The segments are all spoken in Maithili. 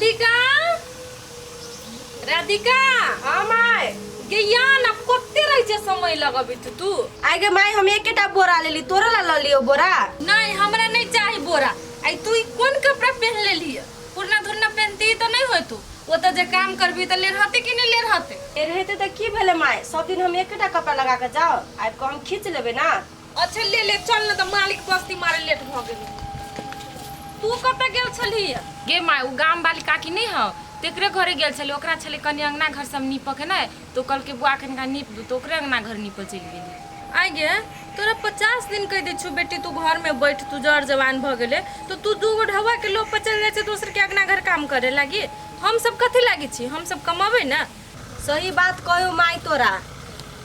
राधिका, राधिका। हाँ माय। गे या ना, कते रहै छै समय लगबे तू तू आइ गे माय, हम एकेटा बोरा लेली, तोरा ला लऽ लियौ बोरा। नहीं, हमरा नहीं चाही बोरा। आई तू ई कोन कपड़ा पहन लेली? पुरना धुरना पहनती तऽ नहीं होतू। ओतऽ जे काम करबी तऽ ले रहते कि नहीं ले रहते? ए रहते तऽ की भेलै माय? सब दिन हम एकेटा कपड़ा लगा के जाओ, आबि कऽ हम खींच लेबै ना। अच्छा ले ले, चल ना तऽ मालिक बस्ती मारे लेट भऽ गेलै। तू कतऽ गेल छलही? गे माय, ओ गाम वाली काकी नहि हौ, तेकरे घरे गेल छलै। ओकरा छलै कनि अंगना घर सब नीपऽ के नहि, तऽ ओ कहलकै बौआ कनिका नीप दू, तऽ ओकरे अंगना घर नीपऽ चलि गेली। आइ गे, तोरा 50 दिन कहि दै छौ बेटी, तू घरमे बैठ, तू जर जवान भऽ गेले तऽ तू दूगो ढौआ के लोभ पर चलि जाइ छै दोसर के अंगना घर काम करे लागी। हम सब कथी लागी छी? हम सब कमबै ने। सही बात कहू माय, तोरा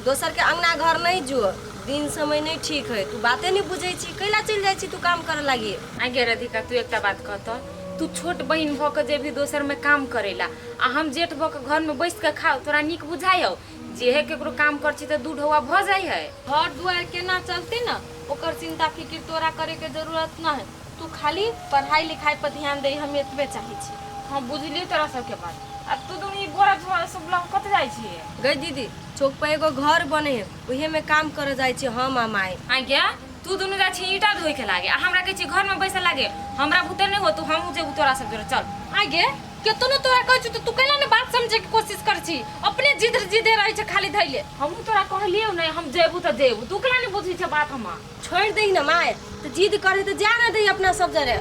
दोसर के अंगना घर नहीं जो, दिन समय नहीं ठीक है। तू बाते नहीं बुझै छी, कैला चलि जाइ छी तू काम करे लागी? आइ गे राधिका, तू एकटा बात कहतऽ, तू छोट बहिन भऽ कऽ जेबही दोसरमे काम करेला आ हम जेठ भऽ कऽ घरमे बैस कऽ खाउ, तोरा नीक बुझाइ हौ? जेहे केकरो काम कर छी तऽ दू ढौआ भऽ जाइ है। घर दुआर केना चलते ने, ओकर चिंता फिकिर तोरा करे के जरूरत न है। तू खाली पढ़ाई लिखाई पर ध्यान दे, हम एतबे चाहे छी। हाँ, बुझलियै तोरा सबके बात। आ तू दुनू ई बोरा झोरा सब लऽ कऽ कतऽ जाइ छियै? गई दीदी, चौक पर एगो घर बने है, उहे में काम करे जाइ छी हम आ माय। आ गया, तू दुनू जाइ छी ईंटा धोइ के लागे आ हमरा कहै छी घरमे बैसे लागे। हमरा बुते नहि होतौ, हमहूँ जेबू तोरा सब जोरे, चल। आ गे, केतनो तोरा कहै छु तऽ तू कैला ने बात समझे के कोशिश कर छी? अपने जिद जिदे रहै छै खाली धैले। हमहूँ तोरा कहलियौ ने, हम जेबू तऽ जेबू, तू कैला नहि बुझै छै बात हमर? छोड़ि दही ने माय, तऽ जिद करे तऽ जा ने दही अपना सब जरे।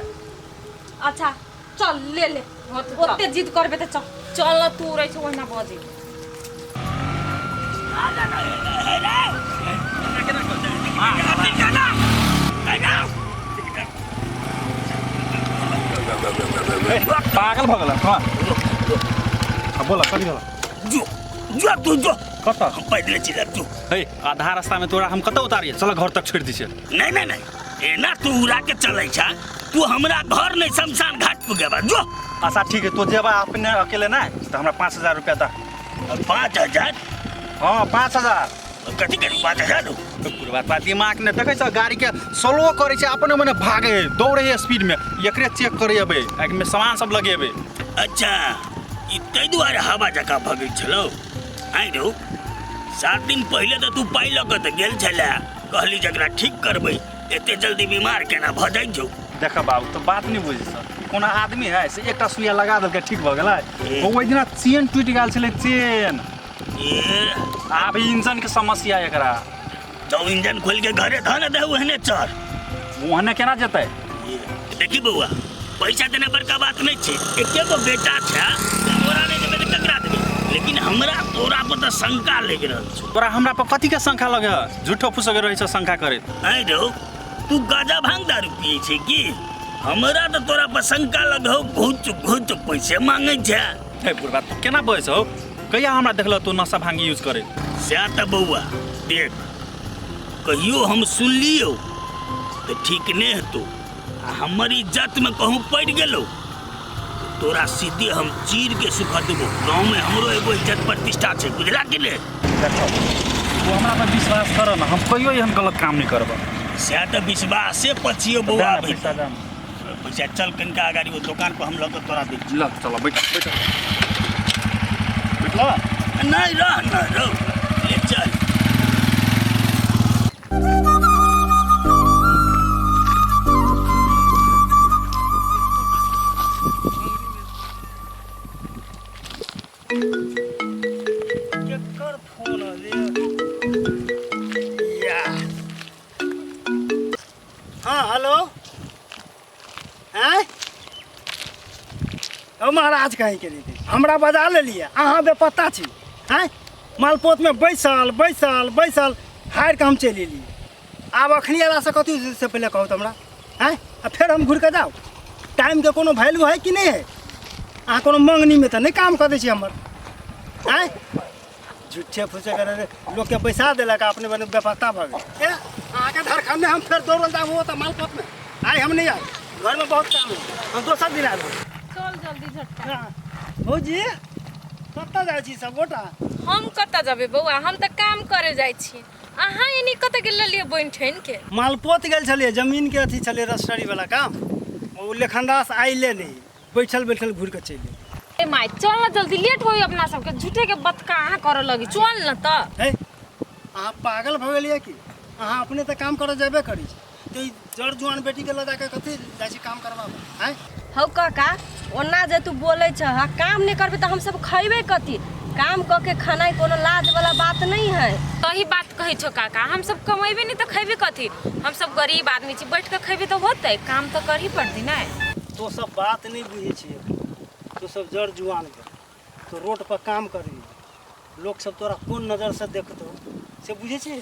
अच्छा चल, ले ले। हाँ, तऽ चल। ओते जिद करबे तऽ चल। चल न, तू रहै छौ ओहिना बजै। पागल भऽ गेल? हाँ, बोल, कथी भेल? जो जो, तू जो। कतऽ? हम पैदले चलि जो। हे, आधा रास्ता में तोरा हम कतऽ उतारिए? चल, घर तक छोड़ि दै छियै। नहीं नहीं नहीं, एना तू उड़ा के चलै छा। तू हमरा घर नहीं, शमशान घाट पे गेबा, जो। अच्छा ठीक है, तो जेबा अपने अकेले ना तऽ हमरा 5000 रुपया दा। 5000? हाँ, 5000। कथी करी 5000? तो पूरा बात दिमाग ने देखै छ, गाड़ी के स्लो करै छै, अपने मने भागे है, दौड़े है स्पीड में। एकरे चेक करे अबै, एकमे सामान सब लगेबै। अच्छा, ई ताहि दुआरे हवा जकाँ भगै छलौ। आइ रौ, 7 दिन पहिले तऽ तू पाइ लऽ कऽ तऽ गेल छलै, कहली जकरा ठीक करबै, एते जल्दी बीमार केना भऽ जाइ छौ? देख बाबू, तो बात नहीं बुझै सर। कोनो आदमी है से एकटा सुइया लगा देलकै, ठीक भऽ गेलै? ओ ओहि दिना चेन टूटि गेल छलै, चेन। ए। आब इंजन के समस्या है एकरा। तो इंजन खोल के घरे धऽ ने दे, ओहने चढ़। ओहने केना जेतै? ए, देखी बौआ, पैसा देना बड़का बात नहीं छै। एके गो बेटा छै, तोरा नहीं देबै तऽ ककरा देबै? लेकिन हमरा तोरा पर तऽ शंका लागि रहल छौ। तोरा हमरा पर कथी के शंका लगे है? झूठो फूसके रहै छ शंका करैत। आँय रौ, तू गाजा भांग दारू पियै छै की? हमरा तऽ तोरा पर शंका लगौ, घुच घुच पैसे मांगै छै। हे बुढ़बा, तू केना बजै छौ? कहिया हमरा देखल तू नशा भांग यूज करे? सएह तऽ बौआ, देख, कहियो हम सुनलियौ तऽ ठीक नहि हेतौ आ हमर इज्जतमे कहूँ पड़ि गेलौ, तोरा सीधे हम चीर के सुखा देबो। गाँवमे हमरो एगो इज्जत प्रतिष्ठा छै, बुझला कि नहि? देखो, तू हमरा पर विश्वास कर ना, हम कहियो एहन गलत काम नहीं करब। सएह तऽ विश्वासे पछियो बौआ। दे ना पैसा, दे ना। पैसा, चल कनिका अगाड़ी, ओ दोकान पर हम लऽ कऽ तोरा दै छी। ल चल, बैठ बैठ बैठ ल। नहि, रह न रौ, ले चल। केकर फोन अले या? हाँ, हेलो। आँय ओ महाराज, कहीं के दीदी, हमरा बजा लेलियै, अहाँ बेपत्ता छी। आँय, मालपोतमे बैसल बैसल बैसल हारि कऽ हम चलि एलियै। आब अखनी अयलासँ कथी से पहिले कहू तऽ हमरा? आँय, आ फेर हम घुरि कऽ जाउ? टाइमके कोनो वैल्यू है कि नहि है? अहाँ कोनो मङ्गनीमे तऽ नहि काम कऽ दै छी हमर? आँय, झूठे फूसे करे लोकके बैसा देलक आ अपने बने बेपत्ता भऽ गेल। ए, अहाँके धरखन हम फेर दौड़ल जाब ओ तऽ मालपोतमे। आइ हम नहि आयब, घरमे बहुत काम है, हम दोसर दिन आयब। चल जल्दी झटका। हाँ, भौजी, कतऽ जाइ छी सब गोटा? हम कतऽ जेबै बौआ, हम तऽ काम करे जाइ छी। अहाँ एनी कतऽ गेल रहलियै बनि ठनि के? मालपोत गेल छलियै, जमीनके अथी छलै, रजिस्ट्री वाला काम। ओ लेखनदास आइले नहि, बैठल बैठल घुरि कऽ चलि गेल। ए माय चल ना जल्दी, लेट होई अपना सबके, झूठे के बतका अहाँ करऽ लगी। चल ना तऽ। है, अहाँ पागल भऽ गेलियै कि? अहाँ अपने तऽ काम करऽ जेबे करै छी, तऽ ई जड़ जुआन बेटीके लऽ जाके कथी जाइ छी काम करबाबऽ? आँय हौ काका, ओना जे तू बोलै छह, काम नहि करबै तऽ हमसब खैबै कथी? काम कऽ के खेनाइ कोनो लाज वाला बात नहीं है। सही बात कहै छौ काका, हमसब कमेबे नहि तऽ खैबे कथी? हमसब गरीब आदमी छी, बैठ कऽ खैबे तऽ होतै? काम तऽ करही पड़तै ने। तो सब बात नहीं बुझै छियै, तो सब जड़ जुआन भेल, तो रोड पर काम करबी, लोक सब तोरा कोन नजर से देखतौ से बुझै छियै?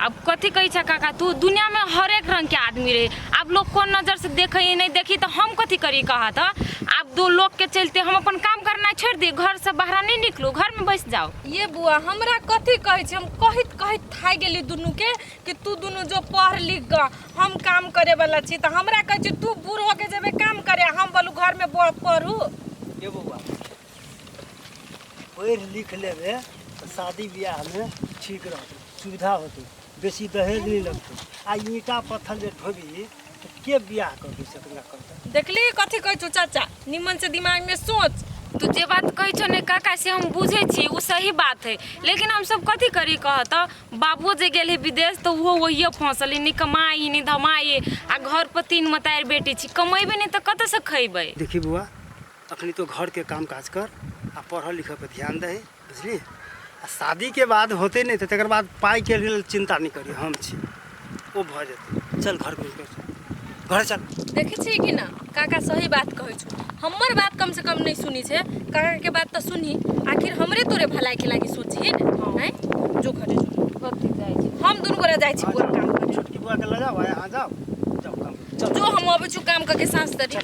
अब कथी कहै छ काका तू? दुनिया में हरेक रंग के आदमी रहे, अब लोग कोन नजर से देखे नहीं देखी तो हम कथी करी कहा था? अब दो लोग के चलते हम अपन काम करना छोड़ दी, घर से बाहर नहीं निकलू, घर में बस जाओ। ये बुआ, हमरा कथी कहै छै? हम कहैत कहैत थाकि गेली दुनू के कि तू दुनू जो पढ़ लिख ग, हम काम करे वाला छी, तऽ हमरा कहै छै तू बूढ़ होके जेबे काम करे, हम बोलू घर में पढ़ू। ये बौआ, पढ़ि लिख लेबे तऽ शादी बियाहमे ठीक रहतौ, सुविधा होतौ, बेसी दहेज नहि लगतौ। आ ईंटा पत्थर जे ढोबी तऽ के बियाह करतौ से तोरा करतौ? देखली कथी कहै छौ चाचा, निमन से दिमाग में सोच। तू जे बात कहै छौ ने काका से हम बुझै छी, ओ सही बात है, लेकिन हम सब कथी करी कह तऽ? बाबुओ जे गेल है विदेश तऽ ओहो वही फंसल है, नहि कमाई नहि धमाई, आ घर पर तीन मतारि बेटी छी, कमेबे नहि तऽ कतऽसँ खैबै? देखी बौआ, अखनी तो घरके काम काज कर आ पढ़ऽ लिखऽ पर ध्यान दही, बुझली? आ शादीके बाद होतै नहि तऽ तकर बाद पाइके लेल चिन्ता नहि करी, हम छी, ओ भऽ जेतै। चल घर घर चल। देखै छी कि ना काका सही बात कहै छौ, हमर बात कम से कम नहीं सुनी छै, काका के बात तऽ सुनही, आखिर हमरे तोरे भलाई के लागी सोचही ने। आँय जो घरे जो। कथी जाइ छी? हम दुनू गोरा जाइ छी बुआ काम करे। छोटकी बुआके लऽ जाओ, अहाँ जाओ, जाओ काम चल। जो हम अबै छी काम करके साँझ तरी।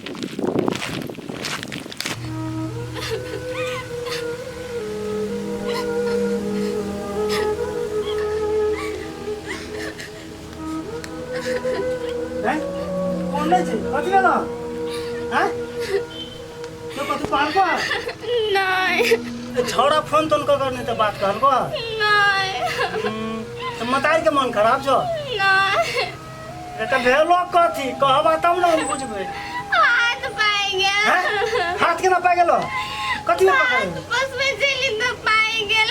हैं? कोन नहि छै? कथी भेल? हैं, तो कथी कहलको? नहीं। ए, छौड़ा फोन तोन कऽ कर नहि तऽ बात कहलको? नहीं। तऽ मतारी के मन खराब छौ? नहीं। ए, तऽ भेलो कथी? कहबा तब ने हम बुझबै। हाथ पाइ गेल। हैं? हाथ केना पाइ गेलो? कथी में पकड़े? बस में चली तो पाइ गेल।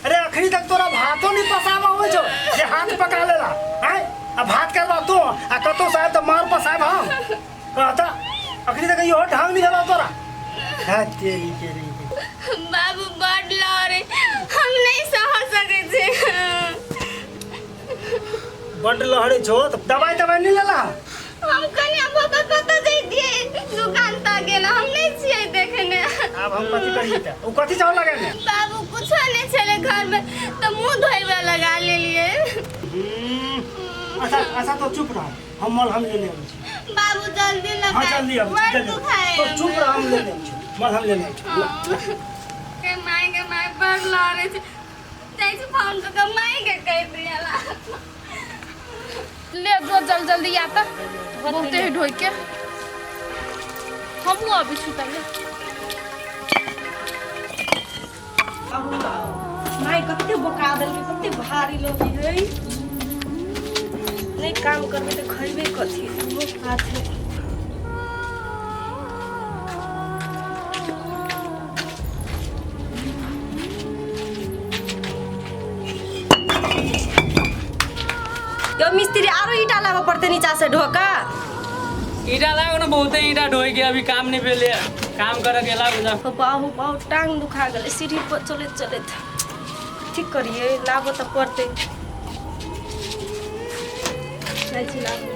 अरे अखनी तक तोरा भातो नहीं पसाबा होइ छौ जे हाथ पका लेला? हैं, आ भात करबा तू आ कतौ साहब तऽ मार पसाब हम कहता, अखनी तक इहो ढंग नहीं भेलो तोरा। है तेरी तेरी। बाबू बड लड़े, हम नहीं सह सकै छी। बड लहरे छौ तऽ दवाई तवाई नहीं लेला? हम कनिया भऽ कऽ कतऽ जैतियै? दुकान तक गेल, हम नहीं छियै देखने। आब हम कथी करियै तऽ? ओ कथी चावल लगेने? बाबू कुछो नहीं छलै घर में तऽ मुँह धोइ लगा लेलियै। अच्छा अच्छा, तो चुप रह, हम मलहम लेने अबै छी। बाबू जल्दी लगा। हाँ, जल्दी अबै छी, बड़ जल्दी। दुखाय। तो चुप रह, हम लेने अबै छी, मलहम लेने अबै छी। के माय के माय, बड़ लड़ै छै, जाइ छी फोन कऽ के माय के कहि दियला। ले जो जल्दी जल्दी आता, बहुते ही ढोई के। हमहूँ अबै छी तले। माय कते बोका देलकै, कते भारी लोग है। नहीं काम करबै तऽ खैबै कथी? बहुत बात है। यो मिस्त्री, आरो ईटा लाबऽ पड़तै नीचा से ढोका। ईटा लागो ने, बहुते ईटा ढोइ के अभी काम नहीं भेले, काम करे के लागो जा। बाहु बाहु, टांग दुखा गेलै सीढ़ी पर चलैत चलैत। ठीक करियै, लाबऽ तऽ पड़तै। जाइ छी लाबऽ।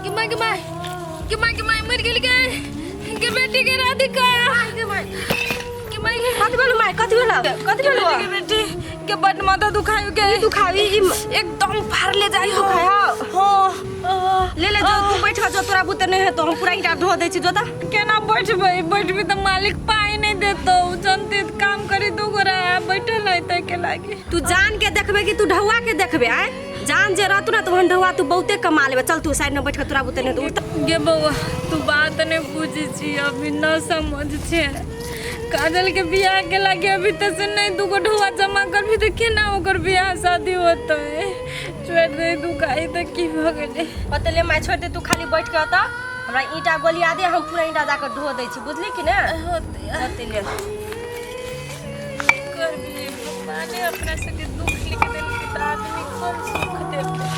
के माय के माय के माय के माय, मर गेल गे के बेटी के राधिका के माय के माय। कथी भेल माय? कथी भेल? कथी भेल? के बेटी के बड माथा दुखायो के। दुखावी ई? एकदम फाड़ले जाइ। दुखाय हौ? हाँ। ले ले, जो तू बैठ जो, तोरा बुते नहीं हेतौ, हम पूरा ईटा ढो दै छी, जो तऽ। केना बैठबै? बैठबी तऽ मालिक पाई नहीं देतौ। जनते तऽ काम करी दू गोरा बैठल है तै के लागी। तू जान के देखबे कि तू ढौआ के देखबे? आय जान जे रहतू ना तऽ ओहन ढौआ तू बहुते कमा लेबे। चल तू साइड में बैठ के, तोरा बुते नहीं हेतौ, उठ। गे बौआ, तू बात नहीं बुझै छी, अभी न समझ छे। काजल के बियाह के लागे अभी तक से नहीं दूगो ढोआ जमा करबी तऽ केना ओकर बियाह शादी होतै? छोड़ि दे दुखाई तऽ की भऽ गेलै। पतले माय छोड़ दे, तू खाली बैठ के ओतऽ हमरा ईंटा गोलिया दे, हम पूरा ईंटा जाकर ढो दै छी, बुझली कि ने? होतै। होतै ले। करबी भगवाने अपना सबके दुख लिख देलकै तऽ आदमी कोन सुख देतै?